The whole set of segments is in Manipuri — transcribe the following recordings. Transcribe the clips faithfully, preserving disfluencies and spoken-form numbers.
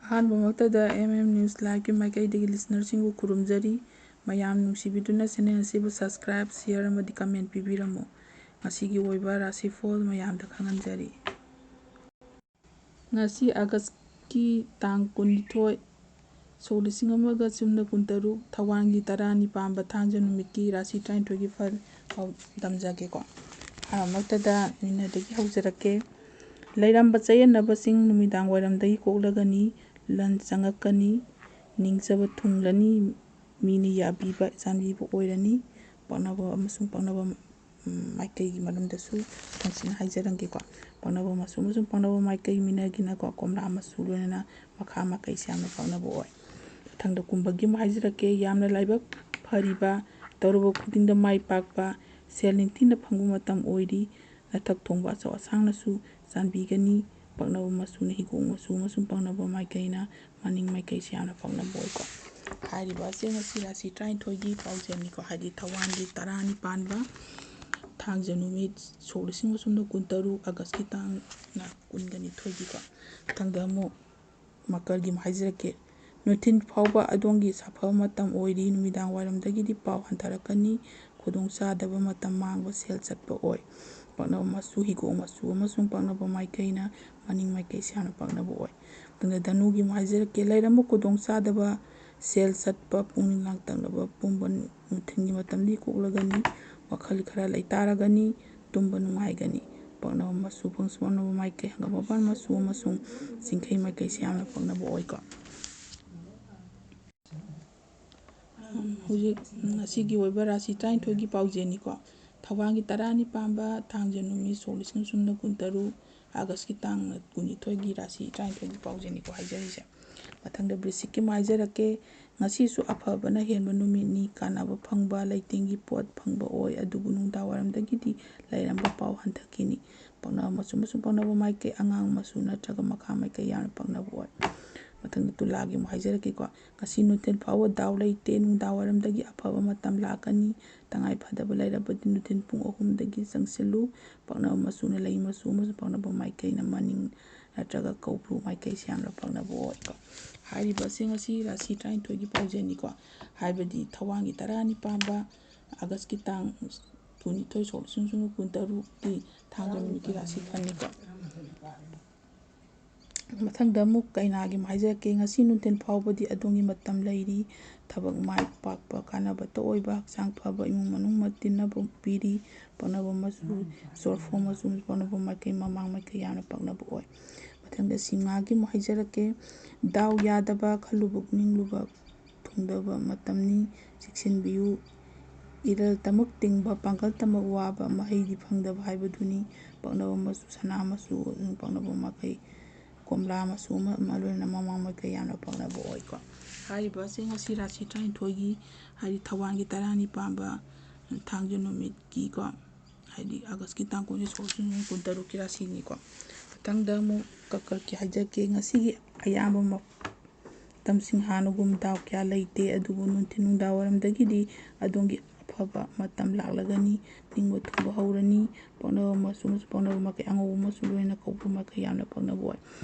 ꯑꯍꯥꯟꯕꯃꯛꯇꯗ M M News Liveꯀꯤ ꯃꯥꯏꯀꯩꯗꯒꯤ listenerꯁꯤꯡꯕꯨ ꯈꯨꯔꯨꯝꯖꯔꯤ꯫ ꯃꯌꯥꯝ ꯅꯨꯡꯁꯤꯕꯤꯗꯨꯅ channel ꯑꯁꯤꯕꯨ subscribe, share ꯑꯃꯗꯤ comment ꯄꯤꯕꯤꯔꯝꯃꯨ꯫ ꯉꯁꯤꯒꯤ ꯑꯣꯏꯕ ꯔꯥꯁꯤꯐꯣꯜ ꯃꯌꯥꯝꯗ ꯈꯪꯍꯟꯖꯔꯤ꯫ ꯉꯁꯤ Augustꯀꯤ ꯇꯥꯡ ꯀꯨꯟꯅꯤꯊꯣꯏ, ꯁꯣꯛ ꯂꯤꯁꯤꯡ ꯑꯃꯒ ꯆꯨꯝꯅ ꯀꯨꯟꯇꯔꯨꯛ, ꯊꯧꯋꯥꯟꯒꯤ ꯇꯔꯥꯅꯤ ꯄꯥꯟꯕ ꯊꯥꯡꯖ ꯅꯨꯃꯤꯠꯀꯤ ꯔꯥꯁꯤ ꯇꯔꯥꯅꯤꯊꯣꯏꯒꯤ ꯐꯜ ꯄꯥꯎ ꯇꯝꯖꯒꯦꯀꯣ꯫ ꯑꯍꯥꯟꯕꯃꯛꯇꯗ winnerꯗꯒꯤ ꯍꯧꯖꯔꯛꯀꯦ꯫ ꯂꯩꯔꯝꯕ ꯆꯌꯦꯠꯅꯕꯁꯤꯡ ꯅꯨꯃꯤꯗꯥꯡ ꯋꯥꯏꯔꯝꯗꯒꯤ ꯀꯣꯛꯂꯒꯅꯤ, ꯂꯟ ꯆꯪꯉꯛꯀꯅꯤ, ꯅꯤꯡꯖꯕ ꯊꯨꯡꯂꯅꯤ, ꯃꯤꯅ ꯌꯥꯕꯤꯕ, ꯆꯥꯟꯕꯤꯕ ꯑꯣꯏꯔꯅꯤ꯫ ꯄꯛꯅꯕ ꯑꯃꯁꯨꯡ ꯄꯛꯅꯕ ꯎꯝ, ꯃꯥꯏꯀꯩꯒꯤ ꯃꯔꯝꯗꯁꯨ ꯊꯝꯁꯤꯅ ꯍꯥꯏꯖꯔꯝꯒꯦꯀꯣ꯫ ꯄꯛꯅꯕ ꯃꯆꯨ ꯑꯃꯁꯨꯡ ꯄꯛꯅꯕ ꯃꯥꯏꯀꯩ winnerꯒꯤꯅꯀꯣ, ꯀꯣꯝꯂꯥ ꯃꯆꯨ ꯂꯣꯏꯅꯅ ꯃꯈꯥ ꯃꯥꯏꯀꯩꯁꯦ ꯌꯥꯝꯅ ꯄꯛꯅꯕ ꯑꯣꯏ꯫ ꯃꯊꯪꯗ ꯀꯨꯝꯕꯒꯤ ꯑꯃꯨꯛ ꯍꯥꯏꯖꯔꯛꯀꯦ꯫ ꯌꯥꯝꯅ ꯂꯥꯏꯕꯛ ꯐꯔꯤꯕ, ꯇꯧꯔꯨꯕ ꯈꯨꯗꯤꯡꯗ ꯃꯥꯏ ꯄꯥꯛꯄ, ꯁꯦꯜ ꯅꯤꯡꯊꯤꯅ ꯐꯪꯕ ꯃꯇꯝ ꯑꯣꯏꯔꯤ꯫ ꯅꯊꯛ ꯊꯣꯡꯕ ꯑꯆꯧ ꯑꯁꯥꯡꯅꯁꯨ ꯆꯥꯟꯕꯤꯒꯅꯤ꯫ ꯄꯛꯅꯕ ꯃꯆꯨꯅ ꯍꯤꯒꯣꯛ ꯃꯆꯨ ꯑꯃꯁꯨꯡ ꯄꯛꯅꯕ ꯃꯥꯏꯀꯩꯅ ꯃꯅꯤꯡ ꯃꯥꯏꯀꯩꯁꯦ ꯌꯥꯝꯅ ꯄꯛꯅꯕ ꯑꯣꯏꯀꯣ꯫ ꯍꯥꯏꯔꯤꯕ ꯑꯁꯦ ꯉꯁꯤ ꯔꯥꯁꯤ ꯇꯔꯥꯅꯤꯊꯣꯏꯒꯤ ꯄꯥꯎꯖꯦꯜꯅꯤꯀꯣ, ꯍꯥꯏꯗꯤ ꯊꯧꯋꯥꯟꯒꯤ ꯇꯔꯥꯅꯤ ꯄꯥꯟꯕ ꯊꯥꯡꯖ ꯅꯨꯃꯤꯠ, ꯁꯣꯛ ꯂꯤꯁꯤꯡ ꯑꯃ ꯆꯨꯝꯅ ꯀꯨꯟꯇꯔꯨꯛ, Augustꯀꯤ ꯇꯥꯡꯅ ꯀꯨꯟꯒ ꯅꯤꯊꯣꯏꯒꯤꯀꯣ꯫ ꯃꯊꯪꯗ ꯑꯃꯨꯛ ꯃꯀꯔꯒꯤ ꯑꯃꯨꯛ ꯍꯥꯏꯖꯔꯛꯀꯦ꯫ ꯅꯨꯡꯊꯤꯜ ꯐꯥꯎꯕ ꯑꯗꯣꯝꯒꯤ ꯁꯥꯐꯕ ꯃꯇꯝ ꯑꯣꯏꯔꯤ꯫ ꯅꯨꯃꯤꯗꯥꯡ ꯋꯥꯏꯔꯝꯗꯒꯤꯗꯤ ꯄꯥꯎ ꯍꯟꯊꯔꯛꯀꯅꯤ꯫ ꯈꯨꯗꯣꯡꯆꯥꯗꯕ ꯃꯇꯝ ꯃꯥꯡꯕ, ꯁꯦꯜ ꯆꯠꯄ ꯑꯣꯏ꯫ ꯄꯛꯅꯕ ꯃꯆꯨ ꯍꯤꯒꯣꯛ ꯃꯆꯨ ꯑꯃꯁꯨꯡ ꯄꯛꯅꯕ ꯃꯥꯏꯀꯩꯅ ꯃꯅꯤꯡ ꯃꯥꯏꯀꯩꯁꯦ ꯌꯥꯝꯅ ꯄꯛꯅꯕ ꯑꯣꯏ꯫ ꯃꯊꯪꯗ ꯙꯅꯨꯒꯤ ꯑꯃꯨꯛ ꯍꯥꯏꯖꯔꯛꯀꯦ꯫ ꯂꯩꯔꯝꯕ ꯈꯨꯗꯣꯡꯆꯥꯗꯕ, ꯁꯦꯜ ꯆꯠꯄ, ꯄꯨꯛꯅꯤꯡ ꯂꯥꯡꯇꯛꯅꯕ ꯄꯨꯝꯕ ꯅꯨꯡꯊꯤꯜꯒꯤ ꯃꯇꯝꯗꯤ ꯀꯣꯛꯂꯒꯅꯤ꯫ ꯋꯥꯈꯜ ꯈꯔ ꯂꯩꯇꯥꯔꯒꯅꯤ꯫ ꯇꯨꯝꯕ ꯅꯨꯡꯉꯥꯏꯒꯅꯤ꯫ ꯄꯛꯅꯕ ꯃꯆꯨ, ꯄꯛꯅꯕ ꯃꯥꯏꯀꯩ, ꯍꯪꯒꯥꯝ ꯃꯄꯥꯟ ꯃꯆꯨ ꯑꯃꯁꯨꯡ ꯆꯤꯡꯈꯩ ꯃꯥꯏꯀꯩꯁꯦ ꯌꯥꯝꯅ ꯄꯛꯅꯕ ꯑꯣꯏꯀꯣ꯫ ꯍꯧꯖꯤꯛ ꯉꯁꯤꯒꯤ ꯑꯣꯏꯕ ꯔꯥꯁꯤ ꯇꯔꯥꯅꯤꯊꯣꯏꯒꯤ ꯄꯥꯎꯖꯦꯜꯅꯤꯀꯣ꯫ ꯊꯧꯋꯥꯟꯒꯤ ꯇꯔꯥꯅꯤ ꯄꯥꯟꯕ ꯊꯥꯡꯖ ꯅꯨꯃꯤꯠ, ꯁꯣꯛ ꯂꯤꯁꯤꯡ ꯆꯨꯝꯅ ꯀꯨꯟꯇꯔꯨꯛ, Augustꯀꯤ ꯇꯥꯡ ꯀꯨꯟꯅꯤꯊꯣꯏꯒꯤ ꯔꯥꯁꯤ ꯇꯔꯥꯅꯤꯊꯣꯏꯒꯤ ꯄꯥꯎꯖꯦꯜꯅꯤꯀꯣ ꯍꯥꯏꯖꯔꯤꯁꯦ꯫ ꯃꯊꯪꯗ ꯕ꯭ꯔꯤꯁꯤꯛꯀꯤ ꯑꯃꯨꯛ ꯍꯥꯏꯖꯔꯛꯀꯦ꯫ ꯉꯁꯤꯁꯨ ꯑꯐꯕꯅ ꯍꯦꯟꯕ ꯅꯨꯃꯤꯠꯅꯤ꯫ ꯀꯥꯟꯅꯕ ꯐꯪꯕ, ꯂꯩꯇꯦꯡꯒꯤ ꯄꯣꯠ ꯐꯪꯕ ꯑꯣꯏ, ꯑꯗꯨꯕꯨ ꯅꯨꯡꯗꯥꯡ ꯋꯥꯏꯔꯝꯗꯒꯤꯗꯤ ꯂꯩꯔꯝꯕ ꯄꯥꯎ ꯍꯟꯊꯈꯤꯅꯤ꯫ ꯄꯛꯅꯕ ꯃꯆꯨ ꯑꯃꯁꯨꯡ ꯄꯛꯅꯕ ꯃꯥꯏꯀꯩ, ꯑꯉꯥꯡ ꯃꯆꯨ ꯅꯠꯇ꯭ꯔꯒ ꯃꯈꯥ ꯃꯥꯏꯀꯩ ꯌꯥꯝꯅ ꯄꯛꯅꯕ ꯑꯣꯏ꯫ ꯃꯊꯪꯗ ꯇꯨꯂꯥꯒꯤ ꯑꯃꯨꯛ ꯍꯥꯏꯖꯔꯛꯀꯦꯀꯣ꯫ ꯉꯁꯤ ꯅꯨꯡꯊꯤꯜ ꯐꯥꯎꯕ ꯗꯥꯎ ꯂꯩꯇꯦ꯫ ꯅꯨꯡꯗꯥꯡ ꯋꯥꯏꯔꯝꯗꯒꯤ ꯑꯐꯕ ꯃꯇꯝ ꯂꯥꯛꯀꯅꯤ꯫ ꯇꯉꯥꯏ ꯐꯗꯕ ꯂꯩꯔꯕꯗꯤ ꯅꯨꯡꯊꯤꯜ ꯄꯨꯡ ꯑꯍꯨꯝꯗꯒꯤ ꯆꯪꯁꯤꯜꯂꯨ꯫ ꯄꯛꯅꯕ ꯃꯆꯨꯅ ꯂꯩ ꯃꯆꯨ ꯑꯃꯁꯨꯡ ꯄꯛꯅꯕ ꯃꯥꯏꯀꯩꯅ ꯃꯅꯤꯡ ꯅꯠꯇ꯭ꯔꯒ ꯀꯧꯕ꯭ꯔꯨ ꯃꯥꯏꯀꯩꯁꯦ ꯌꯥꯝꯅ ꯄꯛꯅꯕ ꯑꯣꯏꯀꯣ꯫ ꯍꯥꯏꯔꯤꯕꯁꯤꯡ ꯑꯁꯤ ꯔꯥꯁꯤ ꯇꯔꯥꯅꯤꯊꯣꯏꯒꯤ ꯄꯥꯎꯖꯦꯜꯅꯤꯀꯣ꯫ ꯍꯥꯏꯕꯗꯤ ꯊꯧꯋꯥꯟꯒꯤ ꯇꯔꯥꯅꯤ ꯄꯥꯟꯕ ꯑꯥꯒꯁꯀꯤ ꯇꯥꯡ ꯀꯨꯟꯅꯤꯊꯣꯏ, ꯁꯣꯛ ꯂꯤꯁꯤꯡ ꯀꯨꯟꯇꯔꯨꯛꯀꯤ ꯊꯥꯡꯖ ꯅꯨꯃꯤꯠꯀꯤ ꯔꯥꯁꯤ ꯐꯜꯅꯤꯀꯣ꯫ ꯃꯊꯪꯗ ꯑꯃꯨꯛ ꯀꯩꯅꯥꯒꯤ ꯑꯃ ꯍꯥꯏꯖꯔꯛꯀꯦ꯫ ꯉꯁꯤ ꯅꯨꯡꯊꯤꯜ ꯐꯥꯎꯕꯗꯤ ꯑꯗꯣꯝꯒꯤ ꯃꯇꯝ ꯂꯩꯔꯤ꯫ ꯊꯕꯛ ꯃꯥꯏ ꯄꯥꯛꯄ, ꯀꯥꯟꯅꯕꯇ ꯑꯣꯏꯕ, ꯍꯛꯆꯥꯡ ꯐꯕ, ꯏꯃꯨꯡ ꯃꯅꯨꯡ ꯃꯇꯤꯟꯅꯕ ꯄꯤꯔꯤ꯫ ꯄꯛꯅꯕ ꯃꯆꯨ ꯆꯣꯔꯐꯣꯟ ꯃꯆꯨ, ꯄꯛꯅꯕ ꯃꯥꯏꯀꯩ ꯃꯃꯥꯡ ꯃꯥꯏꯀꯩ ꯌꯥꯝꯅ ꯄꯛꯅꯕ ꯑꯣꯏ꯫ ꯃꯊꯪꯗ ꯁꯤꯡꯍꯥꯒꯤ ꯑꯃꯨꯛ ꯍꯥꯏꯖꯔꯛꯀꯦ꯫ ꯗꯥꯎ ꯌꯥꯗꯕ, ꯈꯜꯂꯨꯕ ꯅꯤꯡꯂꯨꯕ ꯊꯨꯡꯗꯕ ꯃꯇꯝꯅꯤ, ꯆꯦꯛꯁꯤꯟꯕꯤꯌꯨ꯫ ꯏꯔꯜ ꯇꯃꯛ ꯇꯤꯡꯕ, ꯄꯥꯡꯒꯜ ꯇꯃꯛ ꯋꯥꯕ, ꯃꯍꯩꯗꯤ ꯐꯪꯗꯕ ꯍꯥꯏꯕꯗꯨꯅꯤ꯫ ꯄꯛꯅꯕ ꯃꯆꯨ ꯁꯅꯥ ꯃꯆꯨ, ꯄꯛꯅꯕ ꯃꯥꯏꯀꯩ ꯀꯣꯝꯂꯥ ꯃꯆꯨ ꯑꯃ, ꯑꯃ ꯂꯣꯏꯅꯅ ꯃꯃꯥꯡ ꯃꯥꯏꯀꯩ ꯌꯥꯝꯅ ꯄꯛꯅꯕ ꯑꯣꯏꯀꯣ꯫ ꯍꯥꯏꯔꯤꯕꯁꯤꯡ ꯑꯁꯤ ꯔꯥꯁꯤ ꯇꯔꯥꯅꯤꯊꯣꯏꯒꯤ, ꯍꯥꯏꯗꯤ ꯊꯧꯋꯥꯟꯒꯤ ꯇꯔꯥꯅꯤ ꯄꯥꯟꯕ ꯊꯥꯡꯖ ꯅꯨꯃꯤꯠꯀꯤꯀꯣ, ꯍꯥꯏꯗꯤ ꯑꯥꯒꯁꯀꯤ ꯇꯥꯡ ꯀꯨꯟ, ꯁꯣꯛ ꯂꯤꯁꯤꯡ ꯀꯨꯟꯇꯔꯨꯛꯀꯤ ꯔꯥꯁꯤꯅꯤꯀꯣ꯫ ꯃꯊꯪꯗ ꯑꯃꯨꯛ ꯀꯔꯀꯠꯀꯤ ꯍꯥꯏꯖꯔꯛꯀꯦ꯫ ꯉꯁꯤꯒꯤ ꯑꯌꯥꯝꯕ ꯃꯇꯝꯁꯤꯡ ꯍꯥꯟꯅꯒꯨꯝ ꯗꯥꯎ ꯀꯌꯥ ꯂꯩꯇꯦ, ꯑꯗꯨꯕꯨ ꯅꯨꯡꯊꯤꯜ ꯅꯨꯡꯗꯥꯡ ꯋꯥꯏꯔꯝꯗꯒꯤꯗꯤ ꯑꯗꯣꯝꯒꯤ ꯑꯐꯕ ꯃꯇꯝ ꯂꯥꯛꯂꯒꯅꯤ꯫ ꯅꯤꯡꯕ ꯊꯨꯡꯕ ꯍꯧꯔꯅꯤ꯫ ꯄꯛꯅꯕ ꯃꯆꯨ ꯑꯃꯁꯨꯡ ꯄꯛꯅꯕ ꯃꯥꯏꯀꯩ ꯑꯉꯧꯕ ꯃꯆꯨ ꯂꯣꯏꯅ ꯀꯧꯕ꯭ꯔꯨ ꯃꯥꯏꯀꯩ ꯌꯥꯝꯅ ꯄꯛꯅꯕ ꯑꯣꯏ꯫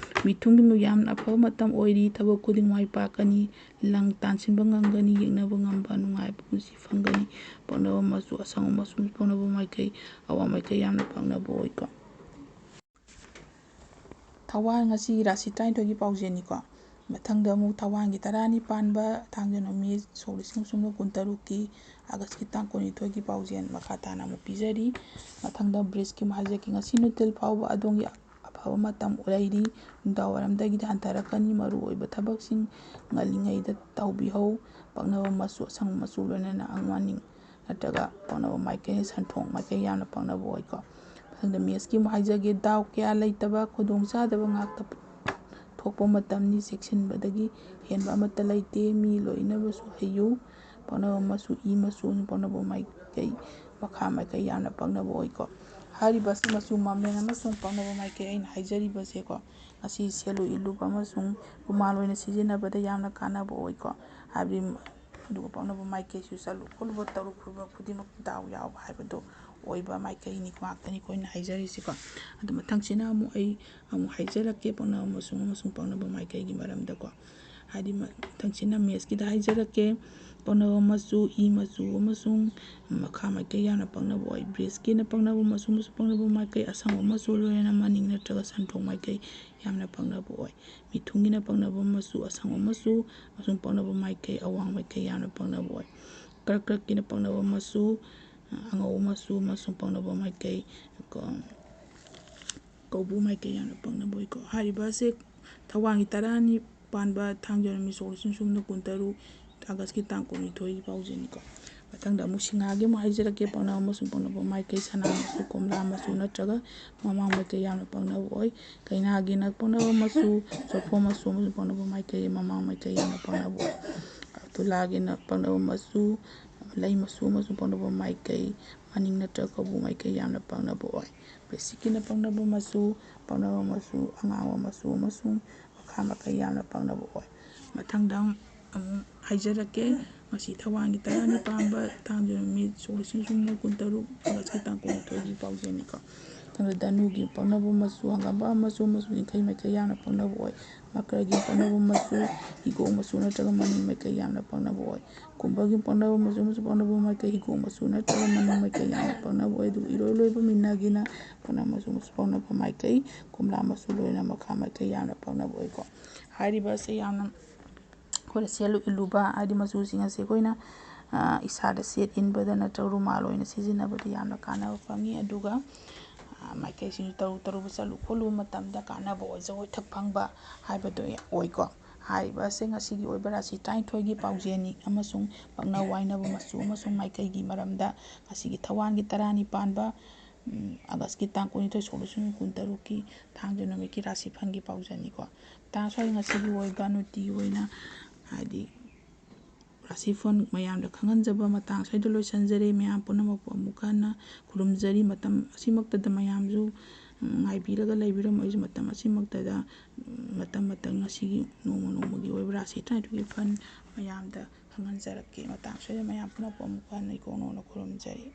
ꯃꯤꯊꯨꯡꯒꯤ ꯌꯥꯝꯅ ꯑꯐꯕ ꯃꯇꯝ ꯑꯣꯏꯔꯤ꯫ ꯊꯕꯛ ꯈꯨꯗꯤꯡ ꯃꯥꯏ ꯄꯥꯛꯀꯅꯤ꯫ ꯂꯪ ꯇꯥꯟꯁꯤꯟꯕ ꯉꯝꯒꯅꯤ꯫ ꯌꯦꯛꯅꯕ ꯉꯝꯕ ꯅꯨꯡꯉꯥꯏꯕ ꯄꯨꯟꯁꯤ ꯐꯪꯒꯅꯤ꯫ ꯄꯛꯅꯕ ꯃꯆꯨ ꯑꯁꯪꯕ ꯃꯆꯨ, ꯄꯛꯅꯕ ꯃꯥꯏꯀꯩ ꯑꯋꯥꯡ ꯃꯥꯏꯀꯩ ꯌꯥꯝꯅ ꯄꯛꯅꯕ ꯑꯣꯏꯀꯣ꯫ ꯊꯧꯋꯥꯟ ꯉꯁꯤ ꯔꯥꯁꯤ ꯇꯔꯥꯅꯤꯊꯣꯏꯒꯤ ꯄꯥꯎꯖꯦꯜꯅꯤꯀꯣ꯫ ꯃꯊꯪꯗ ꯑꯃꯨꯛ ꯊꯧꯋꯥꯟꯒꯤ ꯇꯔꯥꯅꯤ ꯄꯥꯟꯕ ꯊꯥꯡꯖ ꯅꯨꯃꯤꯠ ꯁꯣꯛ ꯂꯤꯁꯤꯡ ꯀꯨꯟꯇꯔꯨꯛꯀꯤ ꯑꯥꯒꯁꯀꯤ ꯇꯥꯡ ꯀꯨꯟꯅꯤꯊꯣꯏꯒꯤ ꯄꯥꯎꯖꯦꯜ ꯃꯈꯥ ꯇꯥꯅ ꯑꯃꯨꯛ ꯄꯤꯖꯔꯤ꯫ ꯃꯊꯪꯗ ꯕ꯭ꯔꯤꯖꯀꯤ ꯑꯃ ꯍꯥꯏꯖꯔꯛꯀꯦ꯫ ꯉꯁꯤ ꯅꯨꯡꯊꯤꯜ ꯐꯥꯎꯕ ꯑꯗꯣꯝꯒꯤ ꯑꯐꯕ ꯃꯇꯝ ꯂꯩꯔꯤ꯫ ꯅꯨꯡꯗꯥꯡ ꯋꯥꯏꯔꯝꯗꯒꯤꯗꯤ ꯍꯟꯊꯔꯛꯀꯅꯤ꯫ ꯃꯔꯨꯑꯣꯏꯕ ꯊꯕꯛꯁꯤꯡ ꯉꯜꯂꯤꯉꯩꯗ ꯇꯧꯕꯤꯍꯧ꯫ ꯄꯛꯅꯕ ꯃꯆꯨ ꯑꯁꯪꯕ ꯃꯆꯨ ꯂꯣꯏꯅꯅ ꯑꯉꯥꯡꯕ ꯅꯠꯇ꯭ꯔꯒ ꯄꯛꯅꯕ ꯃꯥꯏꯀꯩ, ꯁꯟꯊꯣꯛ ꯃꯥꯏꯀꯩ ꯌꯥꯝꯅ ꯄꯛꯅꯕ ꯑꯣꯏꯀꯣ꯫ ꯃꯊꯪꯗ ꯃꯦꯠꯁꯀꯤ ꯑꯃꯨꯛ ꯍꯥꯏꯖꯒꯦ꯫ ꯗꯥꯎ ꯀꯌꯥ ꯂꯩꯇꯕ, ꯈꯨꯗꯣꯡꯆꯥꯗꯕ ꯉꯥꯛꯇ ꯊꯣꯛꯄ ꯃꯇꯝꯅꯤ꯫ ꯆꯦꯛꯁꯤꯟꯕꯗꯒꯤ ꯍꯦꯟꯕ ꯑꯃꯠꯇ ꯂꯩꯇꯦ꯫ ꯃꯤ ꯂꯣꯏꯅꯕꯁꯨ ꯍꯩꯌꯨ꯫ ꯄꯛꯅꯕ ꯃꯆꯨ ꯏ ꯃꯆꯨ, ꯄꯛꯅꯕ ꯃꯥꯏꯀꯩ ꯃꯈꯥ ꯃꯥꯏꯀꯩ ꯌꯥꯝꯅ ꯄꯛꯅꯕ ꯑꯣꯏꯀꯣ꯫ ꯍꯥꯏꯔꯤꯕꯁꯤ ꯃꯆꯨ ꯃꯃꯦꯟ ꯑꯃꯁꯨꯡ ꯄꯛꯅꯕ ꯃꯥꯏꯀꯩ ꯑꯩꯅ ꯍꯥꯏꯖꯔꯤꯕꯁꯦꯀꯣ, ꯉꯁꯤ ꯁꯦꯠꯂꯨ ꯏꯜꯂꯨꯕ ꯑꯃꯁꯨꯡ ꯔꯨꯃꯥꯜ ꯑꯣꯏꯅ ꯁꯤꯖꯤꯟꯅꯕꯗ ꯌꯥꯝꯅ ꯀꯥꯟꯅꯕ ꯑꯣꯏꯀꯣ꯫ ꯍꯥꯏꯕꯗꯤ ꯑꯗꯨꯒ ꯄꯛꯅꯕ ꯃꯥꯏꯀꯩꯁꯨ ꯆꯠꯂꯨ ꯈꯣꯠꯂꯨꯕ ꯇꯧꯔꯨ ꯈꯣꯠꯂꯨꯕ ꯈꯨꯗꯤꯡꯃꯛ ꯗꯥꯎ ꯌꯥꯎꯕ ꯍꯥꯏꯕꯗꯣ ꯑꯣꯏꯕ ꯃꯥꯏꯀꯩꯅꯤ ꯉꯥꯛꯇꯅꯤ ꯑꯩꯈꯣꯏꯅ ꯍꯥꯏꯖꯔꯤꯁꯤꯀꯣ꯫ ꯑꯗꯨ ꯃꯊꯪꯁꯤꯅ ꯑꯃꯨꯛ ꯑꯩ ꯑꯃꯨꯛ ꯍꯥꯏꯖꯔꯛꯀꯦ ꯄꯛꯅꯕ ꯃꯆꯨ ꯑꯃꯁꯨꯡ ꯄꯛꯅꯕ ꯃꯥꯏꯀꯩꯒꯤ ꯃꯔꯝꯗꯀꯣ꯫ ꯍꯥꯏꯗꯤ ꯃꯊꯪꯁꯤꯅ ꯃꯦꯠꯁꯀꯤꯗ ꯍꯥꯏꯖꯔꯛꯀꯦ꯫ ꯄꯛꯅꯕ ꯃꯆꯨ ꯏ ꯃꯆꯨ ꯑꯃꯁꯨꯡ ꯃꯈꯥ ꯃꯥꯏꯀꯩ ꯌꯥꯝꯅ ꯄꯛꯅꯕ ꯑꯣꯏ꯫ ꯕ꯭ꯔꯤꯖꯀꯤꯅ ꯄꯛꯅꯕ ꯃꯆꯨ ꯑꯃꯁꯨꯡ ꯄꯛꯅꯕ ꯃꯥꯏꯀꯩ ꯑꯁꯪꯕ ꯃꯆꯨ ꯂꯣꯏꯅꯅ ꯃꯅꯤꯡ ꯅꯠꯇ꯭ꯔꯒ ꯁꯟꯊꯣꯛ ꯃꯥꯏꯀꯩ ꯌꯥꯝꯅ ꯄꯛꯅꯕ ꯑꯣꯏ꯫ ꯃꯤꯊꯨꯡꯒꯤꯅ ꯄꯛꯅꯕ ꯃꯆꯨ ꯑꯁꯪꯕ ꯃꯆꯨ ꯑꯃꯁꯨꯡ ꯄꯛꯅꯕ ꯃꯥꯏꯀꯩ ꯑꯋꯥꯡ ꯃꯥꯏꯀꯩ ꯌꯥꯝꯅ ꯄꯛꯅꯕ ꯑꯣꯏ꯫ ꯀꯔꯛ ꯀꯔꯛꯀꯤꯅ ꯄꯛꯅꯕ ꯃꯆꯨ ꯑꯉꯧꯕ ꯃꯆꯨ ꯑꯃꯁꯨꯡ ꯄꯛꯅꯕ ꯃꯥꯏꯀꯩ ꯀ-, ꯀꯧꯕ꯭ꯔꯨ ꯃꯥꯏꯀꯩ ꯌꯥꯝꯅ ꯄꯛꯅꯕ ꯑꯣꯏꯀꯣ꯫ ꯍꯥꯏꯔꯤꯕ ꯑꯁꯦ ꯊꯧꯋꯥꯟꯒꯤ ꯇꯔꯥꯅꯤ ꯄꯥꯟꯕ ꯊꯥꯡꯖ ꯅꯨꯃꯤꯠ ꯁꯣꯛ ꯂꯤꯁꯤꯡ ꯁꯨꯞꯅ ꯀꯨꯟꯇꯔꯨꯛ ꯑꯥꯒꯁꯀꯤ ꯇꯥꯡ ꯀꯨꯟꯅꯤꯊꯣꯏꯒꯤ ꯄꯥꯎꯖꯦꯟꯅꯤꯀꯣ꯫ ꯃꯊꯪꯗ ꯑꯃꯨꯛ ꯁꯤꯡꯍꯥꯒꯤ ꯑꯃꯨꯛ ꯍꯥꯏꯖꯔꯛꯀꯦ꯫ ꯄꯛꯅꯕ ꯑꯃꯁꯨꯡ ꯄꯛꯅꯕ ꯃꯥꯏꯀꯩ ꯁꯅꯥ ꯃꯆꯨ, ꯀꯣꯝꯂꯥ ꯃꯆꯨ ꯅꯠꯇ꯭ꯔꯒ ꯃꯃꯥꯡ ꯃꯥꯏꯀꯩ ꯌꯥꯝꯅ ꯄꯛꯅꯕ ꯑꯣꯏ꯫ ꯀꯩꯅꯥꯒꯤꯅ ꯄꯛꯅꯕ ꯃꯆꯨ ꯆꯣꯔꯐꯣꯟ ꯃꯆꯨ ꯑꯃꯁꯨꯡ ꯄꯛꯅꯕ ꯃꯥꯏꯀꯩ ꯃꯃꯥꯡ ꯃꯥꯏꯀꯩ ꯌꯥꯝꯅ ꯄꯛꯅꯕ ꯑꯣꯏ꯫ ꯇꯨꯂꯥꯒꯤꯅ ꯄꯛꯅꯕ ꯃꯆꯨ ꯂꯩ ꯃꯆꯨ ꯑꯃꯁꯨꯡ ꯄꯛꯅꯕ ꯃꯥꯏꯀꯩ ꯃꯅꯤꯡ ꯅꯠꯇ꯭ꯔꯒ ꯀꯧꯕ꯭ꯔꯨ ꯃꯥꯏꯀꯩ ꯌꯥꯝꯅ ꯄꯛꯅꯕ ꯑꯣꯏ꯫ ꯕꯦꯁꯤꯛꯀꯤꯅ ꯄꯛꯅꯕ ꯃꯆꯨ, ꯄꯛꯅꯕ ꯃꯆꯨ ꯑꯉꯥꯡꯕ ꯃꯆꯨ ꯑꯃꯁꯨꯡ ꯃꯈꯥ ꯃꯥꯏꯀꯩ ꯌꯥꯝꯅ ꯄꯛꯅꯕ ꯑꯣꯏ꯫ ꯃꯊꯪꯗ ꯑꯃꯨꯛ ꯍꯥꯏꯖꯔꯛꯀꯦ꯫ ꯉꯁꯤ ꯊꯧꯋꯥꯟꯒꯤ ꯇꯔꯥꯅꯤ ꯄꯥꯟꯕ ꯊꯥꯡꯖ ꯅꯨꯃꯤꯠ ꯁꯣꯛ ꯂꯤꯁꯤꯡ ꯁꯨꯞꯅ ꯀꯨꯟꯇꯔꯨꯛ ꯑꯥꯒꯁꯀꯤ ꯇꯥꯡ ꯀꯨꯟꯅꯤꯊꯣꯏꯒꯤ ꯄꯥꯎꯖꯦꯟꯅꯤꯀꯣ꯫ ꯃꯊꯪꯗ ꯙꯅꯨꯒꯤ ꯄꯛꯅꯕ ꯃꯆꯨ ꯍꯪꯒꯥꯝꯄꯥꯜ ꯃꯆꯨ ꯑꯃꯁꯨꯡ ꯌꯥꯡꯈꯩ ꯃꯥꯏꯀꯩ ꯌꯥꯝꯅ ꯄꯛꯅꯕ ꯑꯣꯏ꯫ ꯃꯀꯔꯒꯤ ꯄꯛꯅꯕ ꯃꯆꯨ ꯍꯤꯒꯣꯛ ꯃꯆꯨ ꯅꯠꯇ꯭ꯔꯒ ꯃꯅꯤꯡ ꯃꯥꯏꯀꯩ ꯌꯥꯝꯅ ꯄꯛꯅꯕ ꯑꯣꯏ꯫ ꯀꯨꯝꯚꯒꯤ ꯄꯛꯅꯕ ꯃꯆꯨ ꯑꯃꯁꯨꯡ ꯄꯛꯅꯕ ꯃꯥꯏꯀꯩ ꯍꯤꯒꯣꯛ ꯃꯆꯨ ꯅꯠꯇ꯭ꯔꯒ ꯃꯅꯤꯡ ꯃꯥꯏꯀꯩ ꯌꯥꯝꯅ ꯄꯛꯅꯕ ꯑꯣꯏ꯫ ꯑꯗꯨꯒ ꯏꯔꯣꯏ ꯂꯣꯏꯕ ꯃꯤꯅꯒꯤꯅ ꯄꯛꯅꯕ ꯃꯆꯨ ꯑꯃꯁꯨꯡ ꯄꯛꯅꯕ ꯃꯥꯏꯀꯩ ꯀꯣꯝꯂꯥ ꯃꯆꯨ ꯂꯣꯏꯅꯅ ꯃꯈꯥ ꯃꯥꯏꯀꯩ ꯌꯥꯝꯅ ꯄꯛꯅꯕ ꯑꯣꯏꯀꯣ꯫ ꯍꯥꯏꯔꯤꯕ ꯑꯁꯤ ꯌꯥꯝꯅ ꯑꯩꯈꯣꯏꯅ ꯁꯦꯠꯂꯨ ꯏꯜꯂꯨꯕ ꯍꯥꯏꯗꯤ ꯃꯆꯨꯁꯤꯡ ꯑꯁꯤ ꯑꯩꯈꯣꯏꯅ, ꯑ, ꯏꯁꯥꯗ ꯁꯦꯠ ꯏꯟꯕꯗ ꯅꯠꯇ꯭ꯔꯒ ꯔꯨꯃꯥꯜ ꯑꯣꯏꯅ ꯁꯤꯖꯤꯟꯅꯕꯗ ꯌꯥꯝꯅ ꯀꯥꯟꯅꯕ ꯐꯪꯉꯤ꯫ ꯑꯗꯨꯒ, ꯑ, ꯃꯥꯏꯀꯩꯁꯤꯡꯁꯨ ꯇꯔꯨ ꯇꯔꯨꯕ ꯆꯠꯂꯨ ꯈꯣꯠꯂꯨꯕ ꯃꯇꯝꯗ ꯀꯥꯟꯅꯕ ꯑꯣꯏ, ꯖꯒꯣꯏ ꯊꯛ ꯐꯪꯕ ꯍꯥꯏꯕꯗꯣ ꯑꯣꯏꯀꯣ꯫ ꯍꯥꯏꯔꯤꯕ ꯑꯁꯤ ꯉꯁꯤꯒꯤ ꯑꯣꯏꯕ ꯔꯥꯁꯤ ꯇꯔꯥꯅꯤꯊꯣꯏꯒꯤ ꯄꯥꯎꯖꯦꯜꯅꯤ ꯑꯃꯁꯨꯡ ꯄꯛꯅ ꯋꯥꯏꯅꯕ ꯃꯆꯨ ꯑꯃꯁꯨꯡ ꯃꯥꯏꯀꯩꯒꯤ ꯃꯔꯝꯗ ꯉꯁꯤꯒꯤ ꯊꯧꯋꯥꯟꯒꯤ ꯇꯔꯥꯅꯤ ꯄꯥꯟꯕ, ꯎꯝ, ꯑꯥꯒꯁꯀꯤ ꯇꯥꯡ ꯀꯨꯟꯅꯤꯊꯣꯏ ꯁꯣꯛ ꯂꯤꯁꯤꯡ ꯀꯨꯟꯇꯔꯨꯛꯀꯤ ꯊꯥꯡꯖ ꯅꯨꯃꯤꯠꯀꯤ ꯔꯥꯁꯤꯐꯜꯒꯤ ꯄꯥꯎꯖꯦꯜꯅꯤꯀꯣ꯫ ꯃꯇꯥꯡ ꯑꯁ꯭ꯋꯥꯏꯗ ꯉꯁꯤꯒꯤ ꯑꯣꯏꯕ ꯅꯨꯡꯇꯤꯒꯤ ꯑꯣꯏꯅ ꯍꯥꯏꯗꯤ ꯔꯥꯁꯤꯐꯜ ꯃꯌꯥꯝꯗ ꯈꯪꯍꯟꯖꯕ ꯃꯇꯥꯡ ꯑꯁ꯭ꯋꯥꯏꯗ ꯂꯣꯏꯁꯤꯟꯖꯔꯦ꯫ ꯃꯌꯥꯝ ꯄꯨꯝꯅꯃꯛꯄꯨ ꯑꯃꯨꯛ ꯍꯟꯅ ꯈꯨꯔꯨꯝꯖꯔꯤ꯫ ꯃꯇꯝ ꯑꯁꯤꯃꯛꯇꯗ ꯃꯌꯥꯝꯁꯨ, ꯎꯝ, ꯉꯥꯏꯕꯤꯔꯒ ꯂꯩꯕꯤꯔꯝꯃꯣ꯫ ꯑꯩꯁꯨ ꯃꯇꯝ ꯑꯁꯤꯃꯛꯇꯗ, ꯎꯝ, ꯃꯇꯝ ꯃꯇꯝ ꯉꯁꯤꯒꯤ ꯅꯣꯡꯃ ꯅꯣꯡꯃꯒꯤ ꯑꯣꯏꯕ ꯔꯥꯁꯤ ꯇꯔꯥꯅꯤꯊꯣꯏꯒꯤ ꯐꯜ ꯃꯌꯥꯝꯗ ꯈꯪꯍꯟꯖꯔꯛꯀꯦ꯫ ꯃꯇꯥꯡ ꯑꯁ꯭ꯋꯥꯏꯗ ꯃꯌꯥꯝ ꯄꯨꯝꯅꯃꯛꯄꯨ ꯑꯃꯨꯛ ꯍꯟꯅ ꯏꯀꯣꯛ ꯅꯧꯅ ꯈꯨꯔꯨꯝꯖꯔꯤ꯫